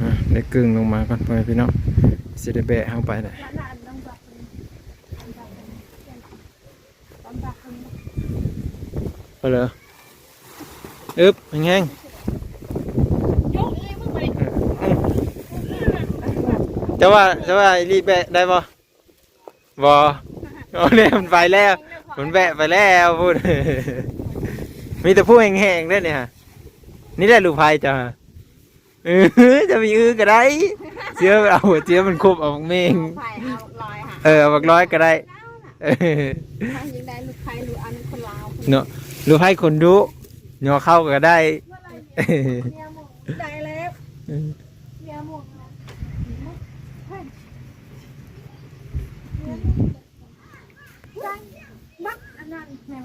ອ່ະ ໄດ້ກຶ່ງລົງມາກ່ອນ ພໍ່ແມ່ພີ່ນ້ອງ ຊິໄດ້ແບະເຮົາໄປແຫຼະ. ເອົາເດີ ອຶບ ແຮງໆ ເຈົ້າວ່າ ເຈົ້າວ່າອີ່ຫຼີແບະໄດ້ບໍ່? ບໍ່ ເອົາແລ້ວ ມັນໄປແລ້ວ ມັນແບະໄປແລ້ວພຸ້ນ. ມີແຕ່ຜູ້ແຮງໆເດ້ນີ້ຫະ ນີ້ແຫຼະລູກໄພເຈົ້າຫະ. ເອີ ຈະມີອືກໍໄດ້ ເສືອເອົາຫົວເຈືອມັນຄົບເອົາໝາກເມັງ ເອົາບັກລອຍຫະ ເອີ ເອົາບັກລອຍກໍໄດ້ ເອີ ໃຜຍັງໄດ້ລູກໄພລູກອັນຄົນລາວເນາະ ລູກໄພຄົນດຸ ຍໍເຂົ້າກໍໄດ້ ໄດ້ແລ້ວ ເອີ ເມຍໝົດ ບັກອັນນັ້ນແມ່ນ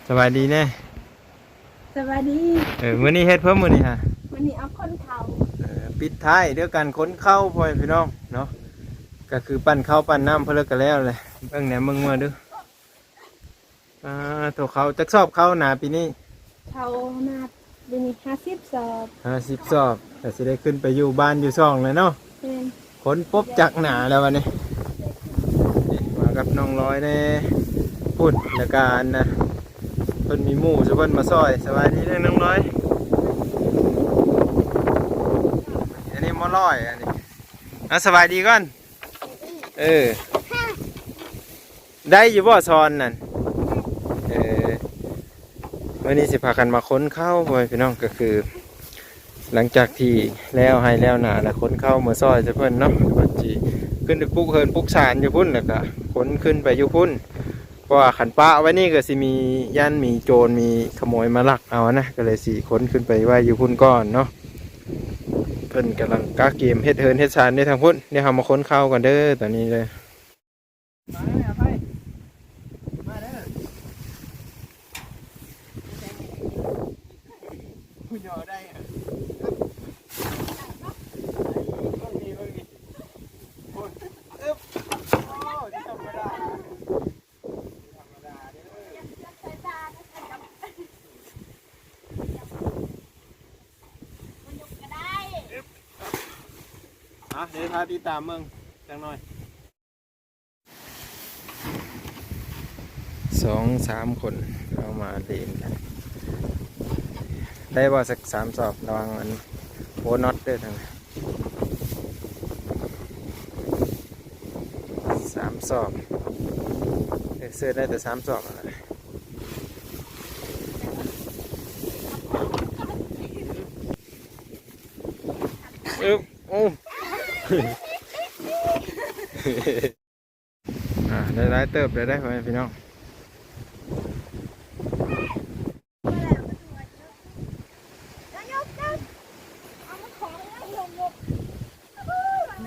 ສະບາຍດີແນ່ ສະບາຍດີ ເອີ ມື້ນີ້ເຮັດເພີ່ມມື້ນີ້ຫະ ມື້ນີ້ເອົາຂົນເຂົ້າ ເອີ ປິດທ້າຍດ້ວຍການຂົນເຂົ້າ ພໍ່ແມ່ພີ່ນ້ອງເນາະ ກໍຄືປັ່ນເຂົ້າປັ່ນນ້ຳເພິ່ນ ແລ້ວກໍແລ້ວແຫຼະ ເບິ່ງແດ່ ເບິ່ງເມືອດູ. ອ່າ ໂຕເຂົ້າ ຈັກສອບເຂົ້ານາປີນີ້? ເຂົ້ານາປີນີ້ຫ້າສິບສອບ ຫ້າສິບສອບ ກໍຊິໄດ້ຂຶ້ນໄປຢູ່ບ້ານຢູ່ຊ່ອງແລ້ວເນາະ ແມ່ນ ຄົນປົບຈັກໜາແລ້ວບັດນີ້ ນີ້ມາກັບນ້ອງລອຍແດ່ ພຸ້ນ ແລ້ວກະອັນນະ ເພິ່ນມີໝູ່ຊະເພິ່ນມາຊ່ອຍ ສະບາຍດີເດີນ້ອງລອຍ ອັນນີ້ໝໍລອຍ ອັນນີ້ ອ່າ ສະບາຍດີກ່ອນ ເອີ ໄດ້ຢູ່ບໍ່ຊອນນັ້ນ? ເອີ ມື້ນີ້ຊິພາກັນມາຂົນເຂົ້າ ພໍ່ແມ່ພີ່ນ້ອງ ກໍຄື ຫຼັງຈາກທີ່ແລ້ວໄຮ່ແລ້ວນາແລ້ວ ຂົນເຂົ້າເມືອຊ່ອຍໃຫ້ເພິ່ນເນາະ ເພິ່ນຊິຂຶ້ນໄປປຸກເຮືອນປຸກຊານຢູ່ພຸ້ນ ແລ້ວກໍຂົນຂຶ້ນໄປຢູ່ພຸ້ນ ເພາະວ່າຄັນປະໄວ້ນີ້ກໍຊິມີ ຢ້ານມີໂຈນມີຂະໂມຍມາລັກເອົານະ ກໍເລີຍຊິຂົນຂຶ້ນໄປໄວ້ຢູ່ພຸ້ນກ່ອນເນາະ. ເພິ່ນກຳລັງກະກຽມເຮັດເຮືອນເຮັດຊານຢູ່ທາງພຸ້ນ ດຽວເຮົາມາຂົນເຂົ້າກ່ອນເດີ ຕອນນີ້ເດີ ມາເດີ ອາໄພ ມາເດີ ຜູ້ຍໍໄດ້ ເບິ່ງນີ້ ເບິ່ງນີ້ ໂອ້ຍ ອຶບ ໂອ້ ບໍ່ທຳມະດາ ບໍ່ທຳມະດາເດີ ອະ ດຽວຖ້າຕິດຕາມເບິ່ງຈັກໜ່ອຍ ສອງສາມຄົນເອົາມາຫຼິ້ນກັນ ໄດ້ບໍ່ສັກສາມສອບ ລະວັງອັນໂບນັດເດີທາງ ສາມສອບ ເອີ ເສີດໄດ້ແຕ່ສາມສອບຫັ້ນແຫຼະ ອຶບ ໂອ້ ອ່າ ໄດ້ຫຼາຍເຕີບເລີຍເດ້ ພໍ່ແມ່ພີ່ນ້ອງ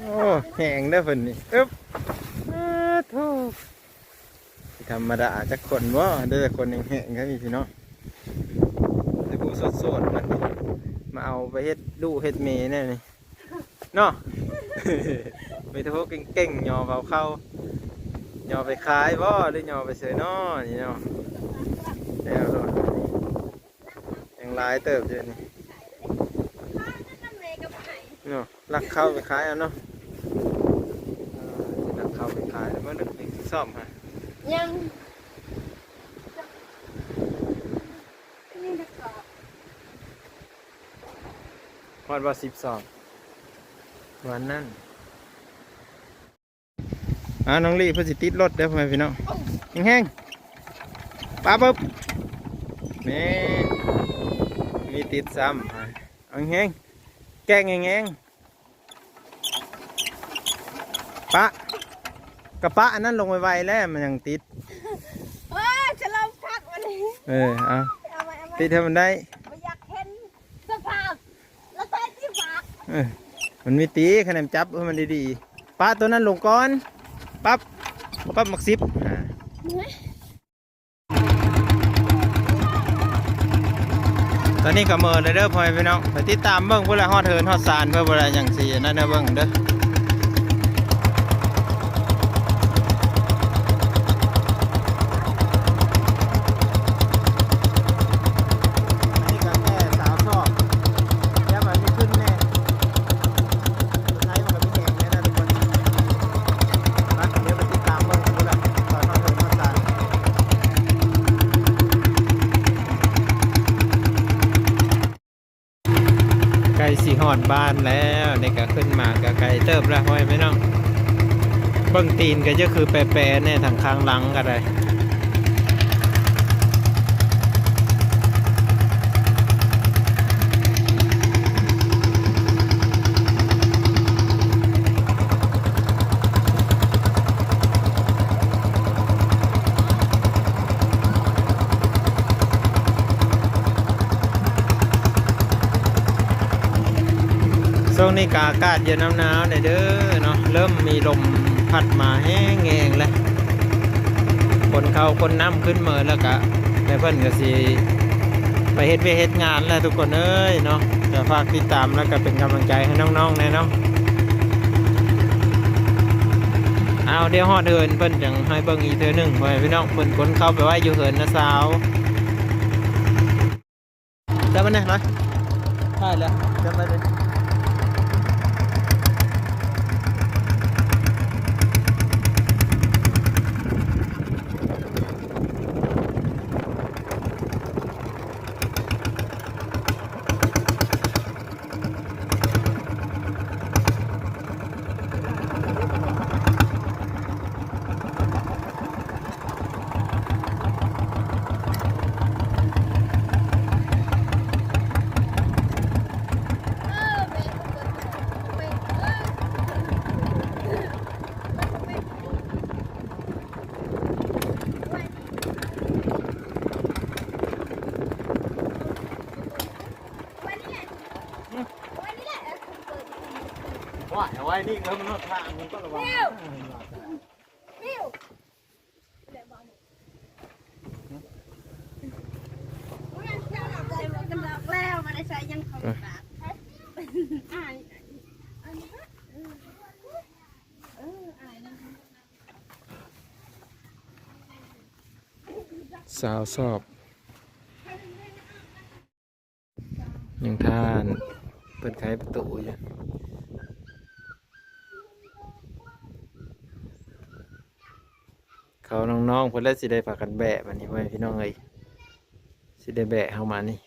ໂອ້ ແຮງເດີເພິ່ນນີ້ ອຶບ ອາ ໂທ້ ຊິທຳມະດາຈັກຄົນບໍ່ ໄດ້ແຕ່ຄົນແຮງໆ ກໍມີພີ່ນ້ອງ ແຕ່ຜູ້ໂສດໆ ມາ ມາເອົາໄປເຮັດລູກເຮັດເມແນ່ນີ້ ເນາະ ມີແຕ່ພວກເກັ່ງໆ ຍໍເອົາເຂົ້າ ຍໍໄປຂາຍບໍ່ ຫຼືຍໍໄປໃສນໍ ນີ້ເນາະ ແລ້ວໂລດ ຍັງຫຼາຍເຕີບຢູ່ນີ້ ເນາະ ລັກເຂົ້າໄປຂາຍເອົາເນາະ ເອີ ຊິລັກເຂົ້າໄປຂາຍ ແລ້ວມື້ໜຶ່ງນີ້ຊິຊອບຫາ ຍັງ ຮອດວ່າສິບສອງ ປະມານນັ້ນ ອ່າ ນ້ອງລີເພິ່ນຊິຕິດລົດເດີ ພໍ່ແມ່ພີ່ນ້ອງ ແຮງໆ ປະປຶບ ແມ່ນ ມີຕິດຊ້ຳ ເອົາແຮງໆ ແກະແຮງໆ ປະ ກະປະອັນນັ້ນລົງໄວໆ ແລ້ວມັນຍັງຕິດ ເອີ ຈະລອງພັກວັນນີ້ ເອີ ເອົາ ເອົາໄວ້ ເອົາໄວ້ ຕິດໃຫ້ມັນໄດ້ ບໍ່ຢາກເຫັນສະພາບ ແລ້ວໃສ່ທີ່ປາກ ເອີ ມັນມີຕິ ຄະແນນຈັບໃຫ້ມັນດີໆ ປະໂຕນັ້ນລົງກ່ອນ ປັບ ປັບໝາກສິບ ອ່າ ເຮີ້ຍ. ຕອນນີ້ກໍເມີແລ້ວເດີພໍ່ແມ່ພີ່ນ້ອງ ໄປຕິດຕາມເບິ່ງພຸ້ນລະ ຮອດເຮືອນຮອດຊານເພິ່ນພຸ້ນລະ ຫຍັງຊິນັ້ນເດີ ເບິ່ງເດີ. ອັນນີ້ກໍແຄ່ສາວຊອກ ແລ້ວມັນມີຂຶ້ນແນ່ ໄທມັນກໍມີແຮງແນ່ນະທຸກຄົນ. ມາ ດຽວໄປຕິດຕາມເບິ່ງພຸ້ນລະ ຕອນຮອດເຮືອນຮອດຊານ. ໃກ້ຊິຮອດບ້ານແລ້ວ ນີ້ກໍຂຶ້ນມາກໍໄກເຕີບແລ້ວ ພໍ່ແມ່ພີ່ນ້ອງ. ເບິ່ງຕີນກໍຈະຄືແປໆແນ່ ທາງຂ້າງຫຼັງກໍໄດ້. ຊ່ວງນີ້ກໍອາກາດເຢັນໜາວໆແດ່ເດີເນາະ ເລີ່ມມີລົມພັດມາແຮງໆແລ້ວ ຄົນເຂົ້າຄົນນຳຂຶ້ນເມີແລ້ວກະ ແມ່ເພິ່ນກໍຊິໄປເຮັດວຽກເຮັດງານແລ້ວທຸກຄົນເອີຍເນາະ. ກໍຝາກຕິດຕາມ ແລ້ວກໍເປັນກຳລັງໃຈໃຫ້ນ້ອງໆແດ່ເນາະ. ເອົາ ດຽວຮອດເຮືອນເພິ່ນຈັ່ງໃຫ້ເບິ່ງອີກເທື່ອໜຶ່ງ ພໍ່ແມ່ພີ່ນ້ອງ. ເພິ່ນຂົນເຂົ້າໄປໄວ້ຢູ່ເຮືອນນ້າສາວ. ຈັບມັນແນ່ ມາ ຖ່າຍແລ້ວ ຈັບໄວ້ເລີຍ. ວ່າເອົາໄວ້ນີ້ ເອີ ມັນຮອດທາງ ມັນຕ້ອງລະວັງ. ສາວຊອກ ຍັງທ່າເພິ່ນໄຂປະຕູຢູ່. ເຂົານ້ອງໆ ເພິ່ນລະຊິໄດ້ພາກັນແບະບາດນີ້ ພໍ່ແມ່ພີ່ນ້ອງເອີຍ ຊິໄດ້ແບະເຮົາມານີ້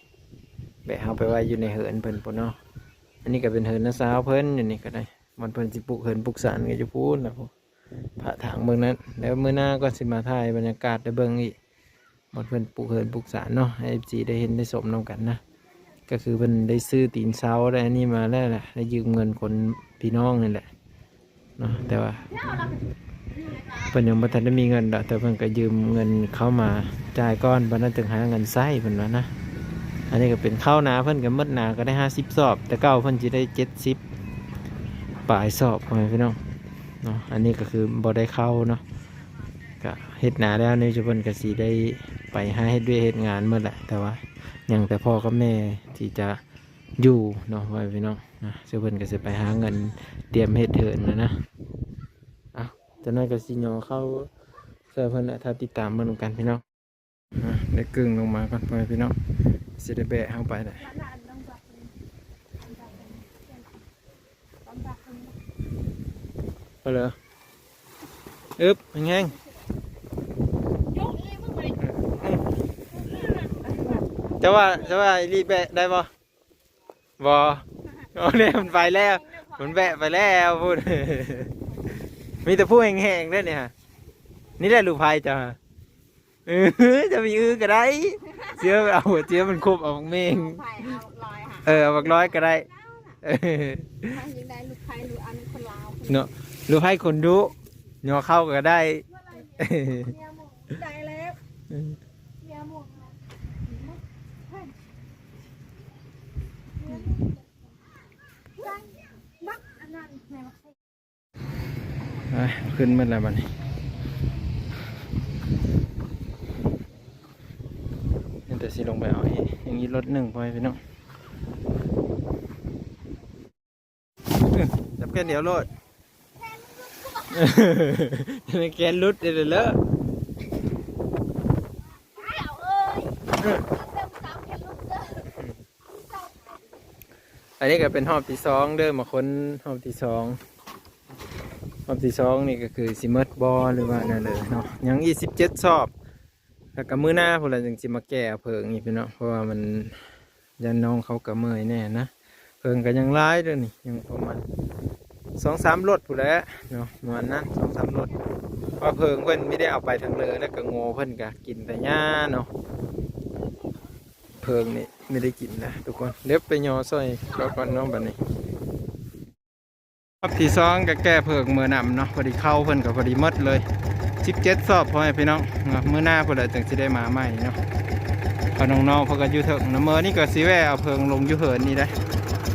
ແບະເຮົາໄປໄວ້ຢູ່ໃນເຮືອນເພິ່ນພຸ້ນເນາະ. ອັນນີ້ກໍເປັນເຮືອນນ້າສາວເພິ່ນ ຢູ່ນີ້ກໍໄດ້ ບ່ອນເພິ່ນຊິປຸກເຮືອນປຸກສານກໍຢູ່ພຸ້ນລະ ພະທາງເບິ່ງນັ້ນ. ແລ້ວມື້ໜ້າກໍຊິມາຖ່າຍບັນຍາກາດໃຫ້ເບິ່ງອີກ ບ່ອນເພິ່ນປຸກເຮືອນປຸກສານເນາະ ໃຫ້ເອັຟຊີໄດ້ເຫັນໄດ້ຊົມນຳກັນນະ. ກໍຄືເພິ່ນໄດ້ຊື້ຕີນເສົາ ໄດ້ອັນນີ້ມາແລ້ວລະ ໄດ້ຢືມເງິນຄົນພີ່ນ້ອງນີ້ແຫຼະເນາະ ແຕ່ວ່າເພິ່ນຍັງບໍ່ທັນໄດ້ມີເງິນດອກ ແຕ່ເພິ່ນກໍຢືມເງິນເຂົາມາຈ່າຍກ່ອນ ບັດນັ້ນຈຶ່ງຫາເງິນໃຊ້ ເພິ່ນວ່ານະ. ອັນນີ້ກໍເປັນເຂົ້ານາ ເພິ່ນກໍໝົດນາກໍໄດ້ຫ້າສິບສອບ ແຕ່ເກົ່າເພິ່ນຊິໄດ້ເຈັດສິບປາຍສອບ ພໍ່ແມ່ພີ່ນ້ອງເນາະ. ອັນນີ້ກໍຄືບໍ່ໄດ້ເຂົ້າເນາະ ກະເຮັດນາແລ້ວນີ້ ເພິ່ນກະຊິໄດ້ໄປຫາເຮັດວຽກເຮັດງານໝົດແຫຼະ ແຕ່ວ່າຍັງແຕ່ພໍ່ກັບແມ່ທີ່ຈະຢູ່ເນາະ ພໍ່ແມ່ພີ່ນ້ອງນະ. ເພິ່ນກະຊິໄປຫາເງິນຕຽມເຮັດເຮືອນນະນະ. ເອົ້າ ຈັກໜ້ອຍກະຊິຍໍເຂົ້າຊ່ວຍເພິ່ນແຫຼະ ຖ້າຕິດຕາມເບິ່ງນຳກັນພີ່ນ້ອງ. ອ່າ ໄດ້ກຶ່ງລົງມາກ່ອນ ພໍ່ແມ່ພີ່ນ້ອງ ຊິໄດ້ແບະເຮົາໄປແຫຼະ. ເອົາເລີຍ ອຶບ ແຮງໆ ເຈົ້າວ່າ ເຈົ້າວ່າອີ່ຫຼີແບະໄດ້ບໍ່? ບໍ່ ໂອ້ ນີ້ມັນໄປແລ້ວ ມັນແບະໄປແລ້ວພຸ້ນ. ມີແຕ່ຜູ້ແຮງໆເດ້ນີ້ຫະ ນີ້ແຫຼະລູກໄພເຈົ້າຫະ. ເອີ ຈະມີອືກໍໄດ້ ເສືອເອົາ ເສືອມັນຄົບເອົາໝາກເມັງ ເອີ ເອົາບັກລອຍກໍໄດ້ ເອີ ເນາະ ລູກໄພຄົນດຸ ຍໍເຂົ້າກໍໄດ້ ໄດ້ແລ້ວ ເອີ ໄປ ຂຶ້ນໝົດແລ້ວບັດນີ້ ມີແຕ່ຊິລົງໄປເອົາອີກ. ຢ່າງອີກລົດໜຶ່ງ ພໍ່ແມ່ພີ່ນ້ອງ. ເອີ ຈັບແກນດຽວໂລດ ແກນຫຼຸດເດີເລີ. ອັນນີ້ກໍເປັນຮອບທີສອງເດີ ມາຄົ້ນຮອບທີສອງ. ຮອບທີສອງນີ້ກໍຄືຊິໝົດບໍ່ ຫຼືວ່າແນວໃດເນາະ. ຍັງອີກສິບເຈັດຊອບ ແລ້ວກໍມື້ໜ້າພຸ້ນລະ ຈຶ່ງຊິມາແກ່ເຜິ້ງອີກພີ່ນ້ອງ ເພາະວ່າມັນ ຢ້ານນ້ອງເຂົາກໍເມື່ອຍແດ່ນະ. ເຜິ້ງກໍຍັງຫຼາຍເດີນີ້ ຍັງປະມານສອງສາມລົດພຸ້ນແຫຼະເນາະ ປະມານນັ້ນ ສອງສາມລົດ. ເພາະເຜິ້ງເພິ່ນມີແຕ່ເອົາໄປທາງເລີ ແລ້ວກໍງົວເພິ່ນກໍກິນແຕ່ຫຍ້າເນາະ. ເຜິ້ງນີ້ມີໄດ້ກິນນະທຸກຄົນ. ເດີ ໄປຍໍຊ່ອຍເຂົາກ່ອນເນາະບັດນີ້. ຮອບທີສອງກໍແກ່ເຜິ້ງເມືອນຳເນາະ ພໍດີເຂົ້າເພິ່ນກໍພໍດີໝົດເລີຍ ສິບເຈັດຊອບ ພໍ່ແມ່ພີ່ນ້ອງເນາະ. ມື້ໜ້າພຸ້ນແຫຼະຈຶ່ງຊິໄດ້ມາໃໝ່ເນາະ ເພາະນ້ອງໆເພິ່ນກໍຢູ່ເທິງນະ. ມື້ນີ້ກໍຊິແວ່ເອົາເຜິ້ງລົງຢູ່ເຫີນນີ້ໄດ໋.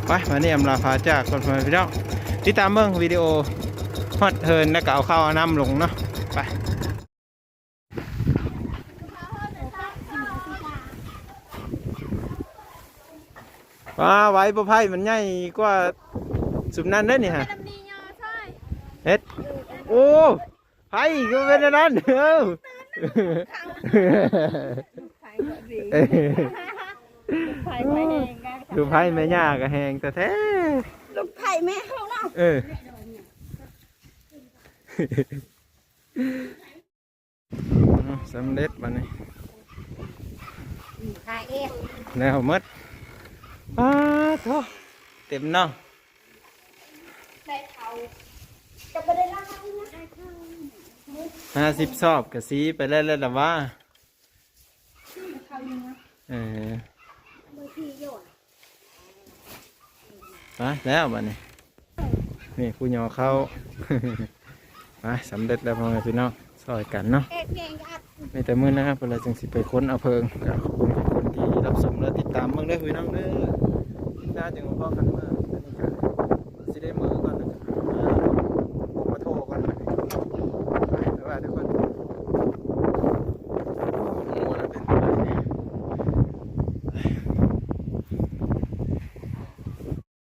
ໄປ ບັດນີ້ອຳລາພາຈາກກ່ອນ ພໍ່ແມ່ພີ່ນ້ອງ ຕິດຕາມເບິ່ງວິດີໂອຮອດເຫີນ ແລ້ວກໍເອົາເຂົ້າເອົານ້ຳລົງເນາະ. ໄປ ວ້າ ໄວບໍ່ ໄຜ່ມັນໃຫຍ່ກວ່າຊຸມນັ້ນເດ້ນີ້ຮະ. ເຮັດ ໂອ້ ໄຜ່ກໍເປັນອັນນັ້ນ ເອີ ລູກໄຜ່ແມ່ຍ່າກໍແຮງແທ້ໆ ລູກໄຜ່ແມ່ເຮົາເນາະ ເອີ. ສຳເລັດບັດນີ້ ແລ້ວໝົດ. ປາໂທ້ ເຕັມເນາະ ຫ້າສິບຊອບກໍສີໄປແລ້ວລະວ່າ. ເອີ ໄປແລ້ວບັດນີ້ ນີ້ຜູ້ຍໍເຂົ້າ. ໄປ ສຳເລັດແລ້ວ ພໍ່ແມ່ພີ່ນ້ອງ ຊ່ອຍກັນເນາະ. ມີແຕ່ມື້ໜ້າພຸ້ນລະຈຶ່ງຊິໄປຄົ້ນເອົາເຜິ້ງ. ກໍຂອບຄຸນທຸກຄົນທີ່ຮັບຊົມ ແລະ ຕິດຕາມເບິ່ງເດີພີ່ນ້ອງເດີ. ຄລິບໜ້າຈຶ່ງມາພໍ້ກັນໃໝ່.